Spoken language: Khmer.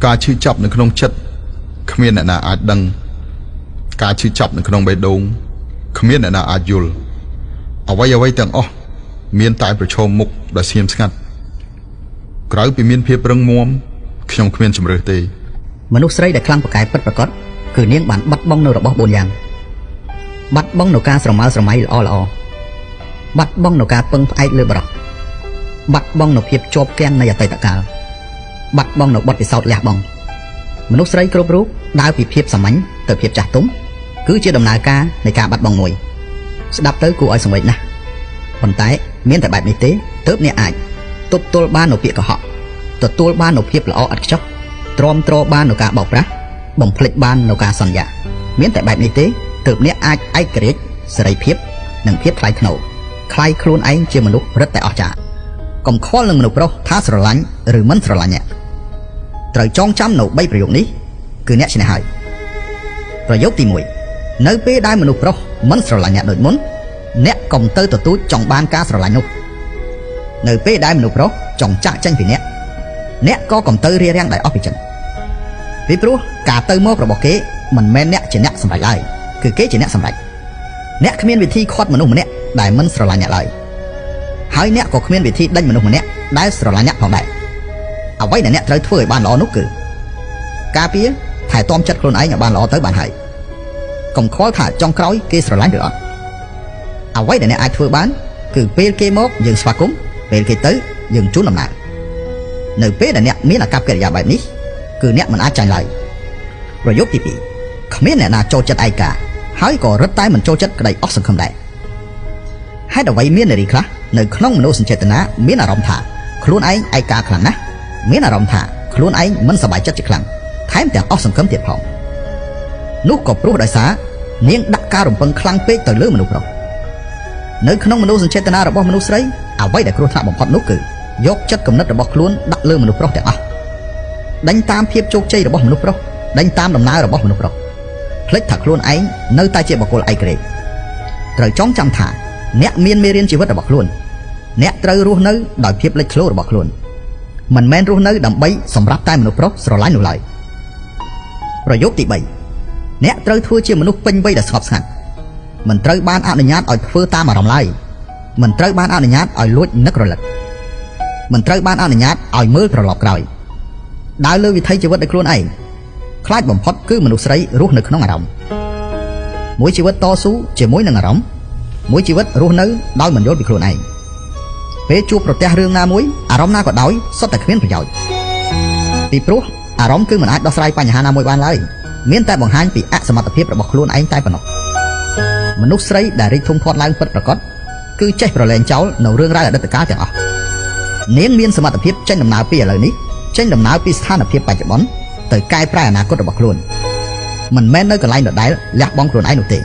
ការឈឺចាប់នៅក្នុងចិត្តគ្មានអ្នកណាអាចដឹងការឈឺចាប់នៅក្នុងបេះដូងគ្មានអ្នកណាអាចយល់អ្វីអ្វីទាំងអស់មានតែប្រឈមមុខដោយស្ងៀមស្ងាត់ក្រៅពីមានភាពរឹងមាំខ្ញុំគ្មានជម្រើសទេ មនុស្សស្រីដែលខ្លាំងពូកែពិតប្រាកដគឺនាងបានបាត់បង់នៅរបស់4យ៉ាងបាត់បង់នៅការស្រមើស្រមៃល្អល្អបាត់បង់នៅការពឹងផ្អែកលើបរិះបាត់បង់នៅភាពជាប់គាំងនៃអតីតកាលបាត់បង់នៅបទពិសោធន៍លះបង់មនុស្សស្រីគ្រប់រូបដើរពីភាពសាមញ្ញទៅភាពចាស់ទុំគឺជាដំណើរការនៃការបាត់បង់មួយស្ដាប់ទៅគួរឲ្យសង្វេគណាស់ប៉ុន្តែមានតែបែបនេះទេទើបអ្នកអាចទប់ទល់បាននៅពាក្យកុហកទទួលបាននៅភាពល្អឥតខ្ចោះទ្រាំទ្របាននៅការបោកប្រាស់បំភ្លេចបាននៅការសន្យាមានតែបែបនេះទេទើបអ្នកអាចឯករាជ្យសេរីភាពនិងភាពថ្លៃថ្នូរក្លាយខ្លួនឯងជាមនុស្សរឹតតែអស្ចារ្យកុំខ្វល់នឹងមនុស្សប្រុសថាស្រឡាញ់ឬមិនស្រឡាញ់អ្នកត្រូវចងចាំនៅ3ប្រយោគនេះគឺអ្នកឈ្នះហើយប្រយោគទី1នៅពេលដែលមនុស្សប្រុសមិនស្រឡាញ់អ្នកដូចមុនអ្នកកុំទៅទទូចចង់បានការស្រឡាញ់នោះនៅពេលដែលមនុស្សប្រុសចង់ចាក់ចេញពីអ្នកអ្នកក៏កុំទៅរារាំងដោយអស់ពីចិត្តពីព្រោះការទៅមករបស់គេមិនមែនអ្នកជាអ្នកសម្រេចឡើយគឺគេជាអ្នកសម្រេចអ្នកគ្មានវិធីខាត់មនុស្សម្នាក់ដែលមិនស្រឡាញ់អ្នកឡើយហើយអ្នកក៏គ្មានវិធីដេញមនុស្សម្នាក់ដែលស្រឡាញ់អ្នកផងដែរអ្វីដែលអ្នកត្រូវធ្វើឲ្យបានល្អនោះគឺការពារថែទាំចិត្តខ្លួនឯងឲ្យបានល្អទៅបានហើយកុំខ្វល់ថាចុងក្រោយគេស្រឡាញ់ឬអត់អ្វីដែលអ្នកអាចធ្វើបានគឺពេលគេមកយើងស្វាគមន៍ពេលគេទៅយើងជូនដំណើរនៅពេលដែលអ្នកមានអាកប្បកិរិយាបែបនេះគឺអ្នកមិនអាចចាញ់ឡើយប្រយោគទី2គ្មានអ្នកណាចូលចិត្តឯកាហើយក៏រឹតតែមិនចូលចិត្តក្តីអស់សង្ឃឹមដែរហេតុអ្វីមាននារីខ្លះនៅក្នុងមនោសញ្ចេតនាមានអារម្មណ៍ថាខ្លួនឯងឯកាខ្លាំងណាស់មានអារម្មណ៍ថាខ្លួនឯងមិនសប្បាយចិត្តជាខ្លាំងថែមទាំងអស់សង្ឃឹមទៀតផងនោះក៏ព្រោះដោយសារនាងដាក់ការរំពឹងខ្លាំងពេកទៅលើមនុស្សប្រុសនៅក្នុងមនោសញ្ចេតនារបស់មនុស្សស្រីអ្វីដែលគ្រោះថ្នាក់បំផុតនោះគឺយកចិត្តគំនិតរបស់ខ្លួនដាក់លើមនុស្សប្រុសទាំងអស់ដេញតាមភាពជោគជ័យរបស់មនុស្សប្រុសដេញតាមដំណើររបស់មនុស្សប្រុសភ្លេចថាខ្លួនឯងនៅតែជាបុគ្គលឯករាជ្យត្រូវចងចាំថាអ្នកមានមេរៀនជីវិតរបស់ខ្លួនអ្នកត្រូវរស់នៅដោយភាពលេចធ្លោរបស់ខ្លួនមិនមែនរស់នៅដើម្បីសម្រាប់តែមនុស្សប្រុសស្រឡាញ់នោះឡើយប្រយោគទី3អ្នកត្រូវធ្វើជាមនុស្សពេញវ័យដែលស្ងប់ស្ងាត់មិនត្រូវបានអនុញ្ញាតឲ្យធ្វើតាមអារម្មណ៍ឡើយមិនត្រូវបានអនុញ្ញាតឲ្យលួចនឹករលឹកមិនត្រូវបានអនុញ្ញាតឲ្យមើលត្រឡប់ក្រោយដើរលើវិថីជីវិតដោយខ្លួនឯងខ្លាចបំផុតគឺមនុស្សស្រីរស់នៅក្នុងអារម្មណ៍មួយជីវិតតស៊ូជាមួយនឹងអារម្មណ៍មួយជីវិតរស់នៅដោយមិនយល់ពីខ្លួនឯងពេលជួបប្រទះរឿងណាមួយអារម្មណ៍ណាក៏ដោយសុទ្ធតែគ្មានប្រយោជន៍ពីព្រោះអារម្មណ៍គឺមិនអាចដោះស្រាយបញ្ហាណាមួយបានឡើយមានតែបង្ហាញពីអសមត្ថភាពរបស់ខ្លួនឯងតែប៉ុណ្ណោះមនុស្សស្រីដែលរីកធំធាត់ឡើងពិតប្រាកដគឺចេះប្រឡែងចោលនៅរឿងរ៉ាវអតីតកាលទាំងអស់នាងមានសមត្ថភាពចេញដំណើរពីឥឡូវនេះចេញដំណើរពីស្ថានភាពបច្ចុប្បន្នទៅកែប្រែអនាគតរបស់ខ្លួនមិនមែននៅកន្លែងដដែលលះបង់ខ្លួនឯងនោះទេ